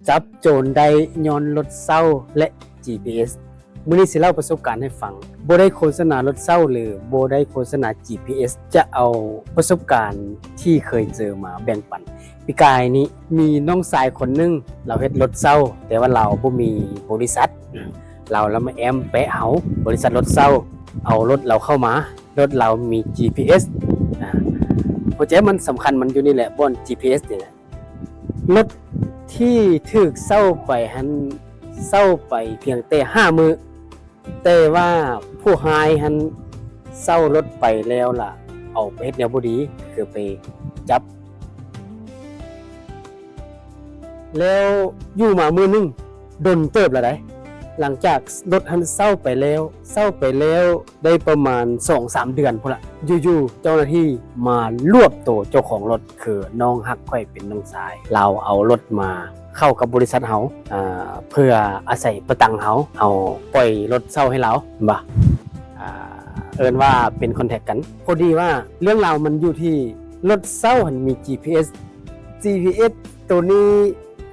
ຈັບໂຈນໄດ້ຍ້ອນລົດເຊົ່າ ແລະ ຈີພີເອັສ. ມື້ນີ້ຊິເລົ່າປະສົບການໃຫ້ຟັງ. ບໍ່ໄດ້ໂຄສະນາລົດເຊົ່າ ຫຼື ບໍ່ໄດ້ໂຄສະນາ ຈີພີເອັສ. ຈະເອົາປະສົບການທີ່ເຄີຍເຈີມາແບ່ງປັນ. ປີກາຍນີ້ມີນ້ອງຊາຍຄົນໜຶ່ງ, ລາວເຮັດລົດເຊົ່າ, ແຕ່ວ່າລາວບໍ່ມີບໍລິສັດ. ລາວ ລາວມາແອ້ມແປະເຮົາ, ບໍລິສັດລົດເຊົ່າເອົາລົດລາວເຂົ້າມາ. ລົດລາວມີ ຈີພີເອັສ ນະ. ຫົວໃຈມັນສຳຄັນມັນຢູ່ນີ້ແຫຼະ, ບ່ອນ ຈີພີເອັສ ນີ້ແຫຼະ. ລົດທີ່ຖືກເຊົ່າໄປຫັ້ນ ເຊົ່າໄປພຽງແຕ່ຫ້າມື້, ແຕ່ວ່າຜູ້ຮ້າຍຫັ້ນເຊົ່າລົດໄປແລ້ວລະເອົາໄປເຮັດແນວບໍ່ດີ, ຄືໄປຈັບ. ແລ້ວຢູ່ມາມື້ໜຶ່ງ, ດົນເຕີບແລ້ວໃດ໋, ຫຼັງຈາກລົດຫັ້ນເຊົ່າໄປແລ້ວ, ເຊົ່າໄປແລ້ວໄດ້ປະມານສອງສາມເດືອນພຸ້ນລະ, ຢູ່ໆເຈົ້າໜ້າທີ່ມາລວບໂຕເຈົ້າຂອງລົດ ຄືນ້ອງຮັກຂ້ອຍເປັນນ້ອງຊາຍ, ລາວເອົາລົດມາເຂົ້າກັບບໍລິສັດເຮົາ ເພື່ອອາໄສປະຕັງເຮົາ, ເຮົາປ່ອຍລົດເຊົ່າໃຫ້ລາວ, ເຫັນບໍ່? ເອີ້ນວ່າເປັນຄອນແທັກກັນ. ພໍດີວ່າເລື່ອງລາວມັນຢູ່ທີ່ລົດເຊົ່າຫັ້ນມີ ຈີພີເອັສ, ຈີພີເອັສ ໂຕນີ້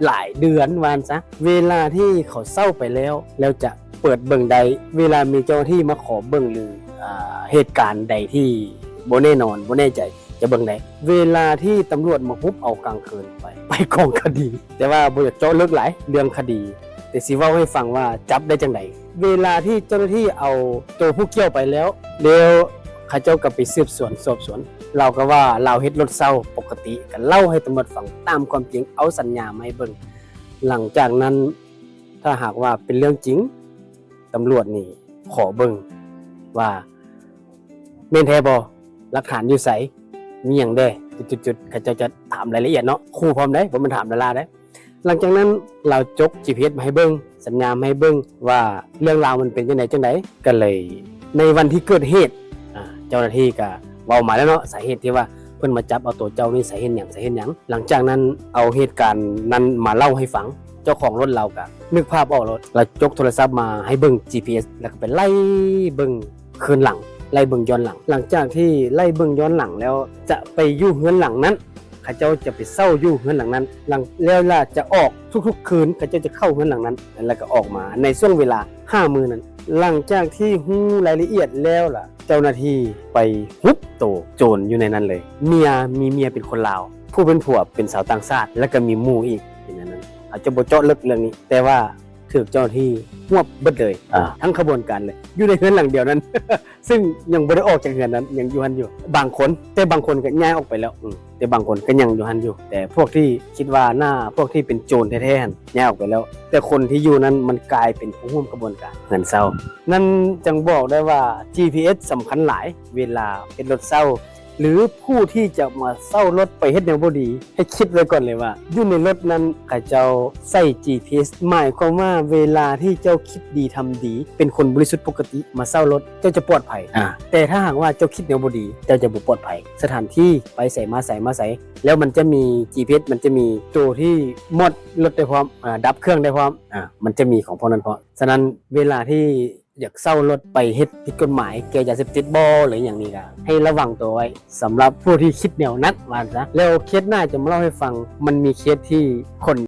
ຫຼາຍເດືອນວ່າຊັ້ນຊະ. ເວລາທີ່ເຂົາເຊົ່າໄປແລ້ວ, ແລ້ວຈະເປີດເບິ່ງໄດ້ ເວລາມີເຈົ້າໜ້າທີ່ມາຂໍເບິ່ງ ຫຼື ເຫດການໃດທີ່ບໍ່ແນ່ນອນ, ບໍ່ແນ່ໃຈ, ຈະເບິ່ງໄດ້. ເວລາທີ່ຕຳຫຼວດມາຮຸບເອົາກາງຄືນໄປ, ໄປກອງຄະດີ. ແຕ່ວ່າບໍ່ຢາກເຈາະເລິກຫຼາຍເລື່ອງຄະດີ, ແຕ່ຊິເວົ້າໃຫ້ຟັງວ່າຈັບໄດ້ຈັ່ງໃດ. ເວລາທີ່ເຈົ້າໜ້າທີ່ເອົາໂຕຜູ້ກ່ຽວໄປແລ້ວ, ແລ້ວເຂົາເຈົ້າກໍໄປສືບສວນສອບສວນ, ລາວກໍວ່າລາວເຮັດລົດເຊົ່າປົກກະຕິ, ກໍເລົ່າໃຫ້ຕຳຫຼວດຟັງຕາມຄວາມຈິງ, ເອົາສັນຍາມາໃຫ້ເບິ່ງ. ຫຼັງຈາກນັ້ນ ຖ້າຫາກວ່າເປັນເລື່ອງຈິງ, ຕຳຫຼວດນີ້ຂໍເບິ່ງວ່າແມ່ນແທ້ບໍ່? ຫຼັກຖານຢູ່ໃສ? ມີຫຍັງແດ່? ຈຸດໆໆ. ເຂົາເຈົ້າຈະຖາມລາຍລະອຽດເນາະ, ຂູ່ພ້ອມໃດ໋, ບໍ່ແມ່ນຖາມລ້າໆໃດ໋. ຫຼັງຈາກນັ້ນລາວຈົກ ຈີພີເອັສ ມາໃຫ້ເບິ່ງ, ສັນຍາມາໃຫ້ເບິ່ງວ່າເລື່ອງລາວມັນເປັນຈັ່ງໃດຈັ່ງໃດ. ກໍເລີຍໃນວັນທີ່ເກີດເຫດ, ອາ, ເຈົ້າໜ້າທີ່ກໍເວົ້າມາແລ້ວເນາະ, ສາເຫດທີ່ວ່າເພິ່ນມາຈັບເອົາໂຕເຈົ້ານີ້ ສາເຫດຫຍັງ, ສາເຫດຫຍັງ. ຫຼັງຈາກນັ້ນເອົາເຫດການນັ້ນມາເລົ່າໃຫ້ຟັງ, ເຈົ້າຂອງລົດລາວກໍນຶກພາບອອກໂລດ, ລາວຈົກໂທລະສັບມາໃຫ້ເບິ່ງ ຈີພີເອັສ ແລ້ວກໍໄປໄລ່ເບິ່ງ ຄືນຫຼັງ, ໄລ່ເບິ່ງຍ້ອນຫຼັງ. ຫຼັງຈາກທີ່ໄລ່ເບິ່ງຍ້ອນຫຼັງແລ້ວ ຈະໄປຢູ່ເຮືອນຫຼັງນັ້ນ, ເຂົາເຈົ້າຈະໄປເຊົ່າຢູ່ເຮືອນຫຼັງນັ້ນ, ຫຼັງ ແລ້ວລະຈະອອກທຸກໆຄືນ, ເຂົາເຈົ້າຈະເຂົ້າເຮືອນຫຼັງນັ້ນ ແລ້ວກໍອອກມາໃນຊ່ວງເວລາຫ້າມື້ນັ້ນ. ຫຼັງຈາກທີ່ຮູ້ລາຍລະອຽດແລ້ວລະ ເຈົ້າໜ້າທີ່ໄປຮຸບໂຕໂຈນຢູ່ໃນນັ້ນເລີຍ. ເມຍ ມີເມຍເປັນຄົນລາວ, ຜູ້ເປັນຜົວເປັນຊາວຕ່າງຊາດ, ແລ້ວກໍມີໝູ່ອີກຢູ່ໃນນັ້ນ. ອາດຈະບໍ່ເຈາະເລິກເລື່ອງນີ້, ແຕ່ວ່າ ຖືກເຈົ້າໜ້າທີ່ຮວບເບິດເລີຍ, ອາ ທັງຂະບວນການເລີຍ. ຢູ່ໃນເຮືອນຫຼັງດຽວນັ້ນ ຊຶ່ງຍັງບໍ່ໄດ້ອອກຈາກເຮືອນນັ້ນ, ຍັງຢູ່ຫັ້ນຢູ່. ບາງຄົນ, ແຕ່ບາງຄົນກໍຍ້າຍອອກໄປແລ້ວ, ອືມ ແຕ່ບາງຄົນກໍຍັງຢູ່ຫັ້ນຢູ່. ແຕ່ພວກທີ່ຄິດວ່າໜ້າ ພວກທີ່ເປັນໂຈນແທ້ໆຫັ້ນ ຍ້າຍອອກໄປແລ້ວ, ແຕ່ຄົນທີ່ຢູ່ນັ້ນມັນກາຍເປັນຜູ້ຮ່ວມຂະບວນການເຮືອນເຊົ່າ. ນັ້ນຈຶ່ງບອກໄດ້ວ່າ ຈີພີເອັສ ສຳຄັນຫຼາຍເວລາເຮັດລົດເຊົ່າ ຫຼື ຜູ້ທີ່ຈະມາເຊົ່າລົດໄປເຮັດແນວບໍ່ດີ, ໃຫ້ຄິດໄວ້ກ່ອນເລີຍວ່າ ຢູ່ໃນລົດນັ້ນເຂົາເຈົ້າໃສ່ ຈີພີເອັສ, ໝາຍຄວາມວ່າເວລາທີ່ເຈົ້າຄິດດີທຳດີ ເປັນຄົນບໍລິສຸດປົກກະຕິມາເຊົ່າລົດ, ເຈົ້າຈະປອດໄພ. ອາ ແຕ່ຖ້າຫາກວ່າເຈົ້າຄິດແນວບໍ່ດີ, ເຈົ້າຈະບໍ່ປອດໄພ. ສະຖານທີ່, ໄປໃສມາໃສມາໃສ, ແລ້ວມັນຈະມີ ຈີພີເອັສ, ມັນຈະມີໂຕທີ່ມອດລົດໄດ້ພ້ອມ, ອາ ດັບເຄື່ອງໄດ້ພ້ອມ, ອາ ມັນຈະມີຂອງພວກນັ້ນພ້ອມ. ສະນັ້ນເວລາທີ່ ຢາກເຊົ່າລົດໄປເຮັດຜິດກົດໝາຍ ແກ່ຢາເສບຕິດບໍ່ ຫຼື ຫຍັງນີ້ ກໍໃຫ້ລະວັງຕົວໄວ້. ສຳລັບຜູ້ທີ່ຄິດແນວນັ້ນວ່າຊັ້ນຊະ. ແລ້ວເຄສໜ້າຈະມາເລົ່າໃຫ້ຟັງ, ມັນມີເຄສທີ່ຂົນ